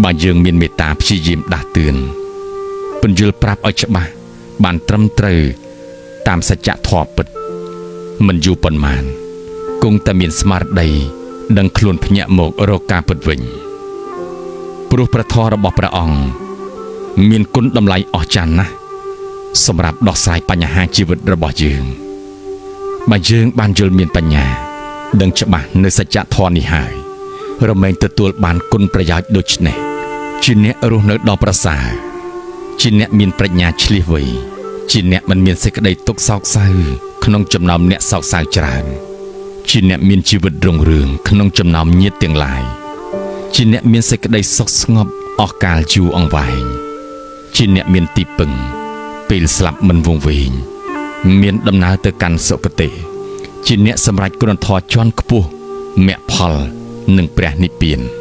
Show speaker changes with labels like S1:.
S1: បើយើងមានមេត្តាព្យាយាមដាស់តឿនពន្យល់ប្រាប់ឲ្យច្បាស់បានត្រឹមត្រូវតាមសច្ចធម៌ពិត មិនយូរប៉ុន្មានគង់តែមានស្មារតីដឹងខ្លួនភ្ញាក់មករកការពិតវិញព្រោះព្រះធម៌របស់ព្រះអង្គមានគុណតម្លៃអស្ចារ្យណាស់សម្រាប់ដោះស្រាយបញ្ហាជីវិតរបស់យើងបើយើងបានយល់មានបញ្ញា ដឹងច្បាស់នៅសច្ចធម៌នេះហើយរមែងទទួលបានគុណប្រយោជន៍ដូចនេះជាអ្នករស់នៅដ៏ប្រសើរជាអ្នកមានប្រាជ្ញាឈ្លាសវៃជាអ្នកមិនមានសេចក្តីទុក្ខសោកសៅក្នុងចំណោមអ្នកសោកសៅច្រើន ជាអ្នកមានជីវិតរុងរឿងក្នុងចំណោមញាតិទាំងឡាយជាអ្នកមានសេចក្តីសុខស្ងប់អស់កាលយូរអង្វែងជាអ្នកមានទីពឹងពេលស្លាប់មិនវង្វេងមានដំណើរទៅកាន់សុគតិជាអ្នកសម្រេចគុណធម៌ជាន់ខ្ពស់មគ្គផលនិងព្រះនិព្វាន។